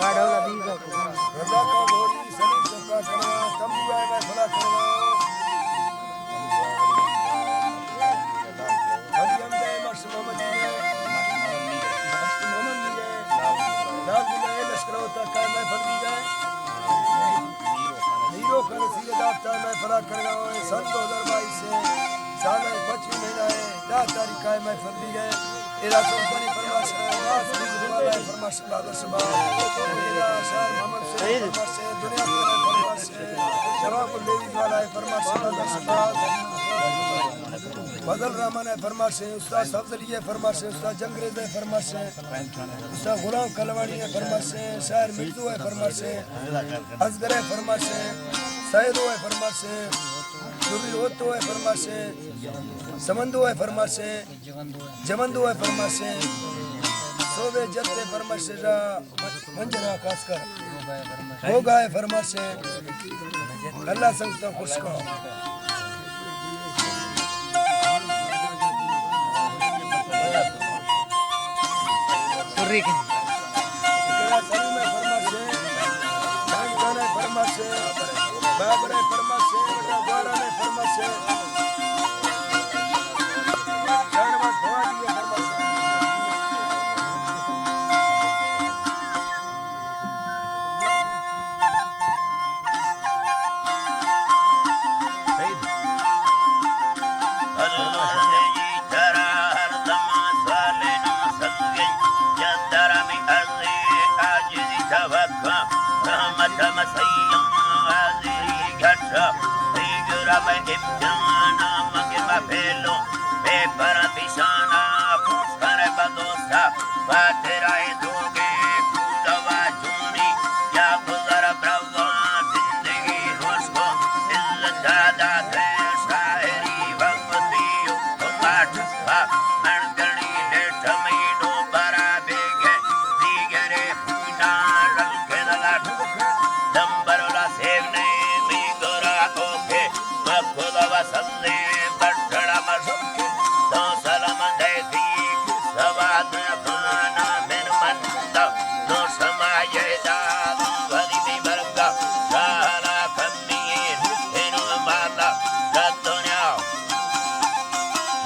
رضا کا گھوڑی سلیم چوکا کرنا، تمبو ہے محفلا کرنا۔ علی حمزہ ہے مشت محمد میر ہے، مشت محمد میر ہے۔ لال گلہ ہے لشکر ہوتا کا محفل بھی ہے۔ ہیرو کا نصیر دافتا محفلا کرنا ہے۔ سن دو ہزار بائیس ہے، سال ہے، پچیس مہینہ ہے، دہ تاریخ کا ہے محفل بھی ہے۔ ادا سلطانی فرمائش ہے، باز بھی والا ہے فرمائش۔ بابا شما، شاعر محمد حسین فرمائش ہے، دنیا کا ہے فرمائش ہے، شباب الدیوی والا ہے فرمائش ہے، بابا شما۔ فضل الرحمان ہے فرمائش ہے، استاد سبز علی ہے فرمائش ہے، استاد جنگریز ہے فرمائش ہے، استاد غلام کلوانی ہے فرمائش ہے، شاعر مرزو ہے فرمائش ہے، اصغر ہے فرمائش ہے، سیدو ہے فرمائش ہے، نوری ہوتو ہے فرمائش ہے، سمندو ہے فرمائش ہے۔ جمندو ءِ فرمائش ایں، سوبے جت ءِ فرمائش ایں، را منجرا خاص کر۔ گوگا ءِ فرمائش ایں، اللہ سنگتاں خوش کن۔ سری کن۔ سلیم ءِ فرمائش ایں، خان خان ءِ فرمائش ایں، بابر ءِ فرمائش ایں، گواران ءِ فرمائش ایں۔ رحمت مسیح عزیز گھٹ، دیگر اب امتحان مگے مپیلو، بے پر پیشانا پوچھ کر بدوستا، خاطر آئے دوگے کودوا جونی، یا گزر بروا زندگی روش کو، عزت دادا تے شاعری وقتی و کماٹ۔ مڑگڑی لیٹ مینو برا بیگے، دیگرے پونا رنگ لگا۔ دمبر لا سیو نے می گورا اوکے، مکو دا وسندے بٹڑا مشکے۔ دو سلام دے دی سواد خانا من منتا، دو سمایے دا غریبی مرگا، شالا کمی اینو مالا، دنیا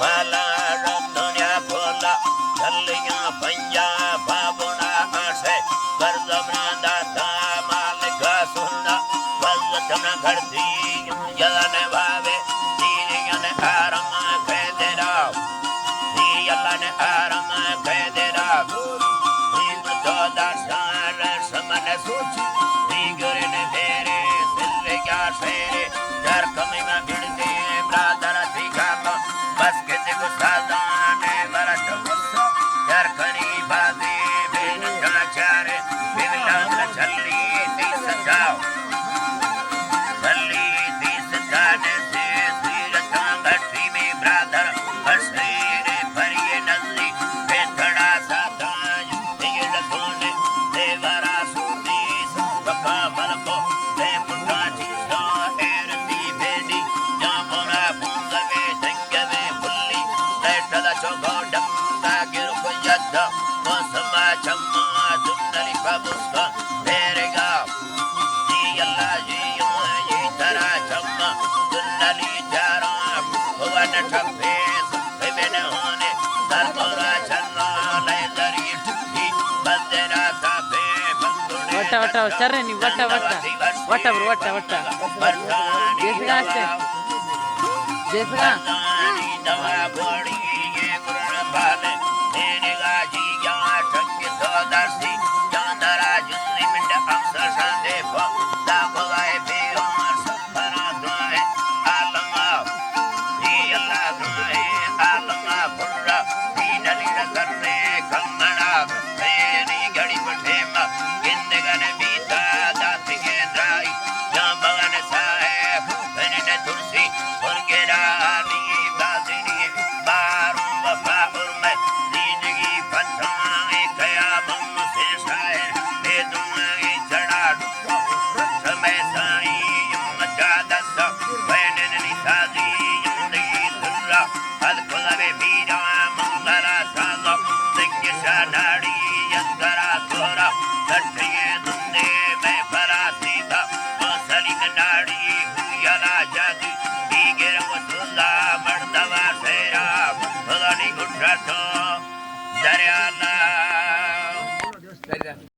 مالا دنیا پولا، چلیاں پنجاب بابونا آسے، برزمنا داتا مالکا سونا، بزتنا گھڑتی جلن بابے، دیریان آرام کہہ دیرا، دی اللہ نے آرام کہہ دیرا، دی تو داشان سمن سوچ، دی گرن میرے سلگا شیرے، در کمی میں بڑتے برادر تھی گاما، بس کہ تے گستادان برٹ، در کنی بازی بین چاچارے، بملان چلی تی سجاو، چلی تی سجانے سے سیرتان گھٹی میں برادر، ہر سیرے پریے نزدیک، بے تھڑا ساتان۔ دیگہ لسونے دیوارا سوتی سبکا ملکو، دے پٹا چیزا ایرتی بیدی، جامونا پونزگے دنگوے پلی، دے ٹلا چوکو ڈمگا گرکو یدا، موسما چما دنلی پا بسکا دیرگا۔ جی اللہ جی، جی ترا چما دنلی جارا، ون ٹپے ببن ہونے، در تورا چرنا لے دری ٹکی، بندرا تاپے بندنے وٹا، وٹا، چرنی، وٹا، وٹا۔ وٹا برو، وٹا، وٹا۔ برزانی جیسے آستے۔ جیسے آ۔ برزانی دوا بوڑی یہ گرن بالے، دینے گا جی یا ٹکی سو درسی، جاندرا جنی منڈ امسر شاندے پا، دا بوائے بیوار سا۔ برا دعائے عالما، اے اللہ دعائے عالما برا، اے دلیل کرنے کنگنا، تیری گھڑی پٹھے ما، گندگن بیتا داتگے درائی، جان بغن صاحب، بنن ترسی، برگرانی بازنی، بارو وفا ارمت، دیدگی پتھاں، اے قیامم سے شاعر، اے دعائے جڑا سمے سائیں مجا دست، وینن نی سازی یوندی سرا، از کلب میرا منگرا سازا، سنگ شاناڑی یندرا سورا، سٹے جاگی، دیگر و سوزا مردوا سیرا، فلانی گٹا تو دریا نہ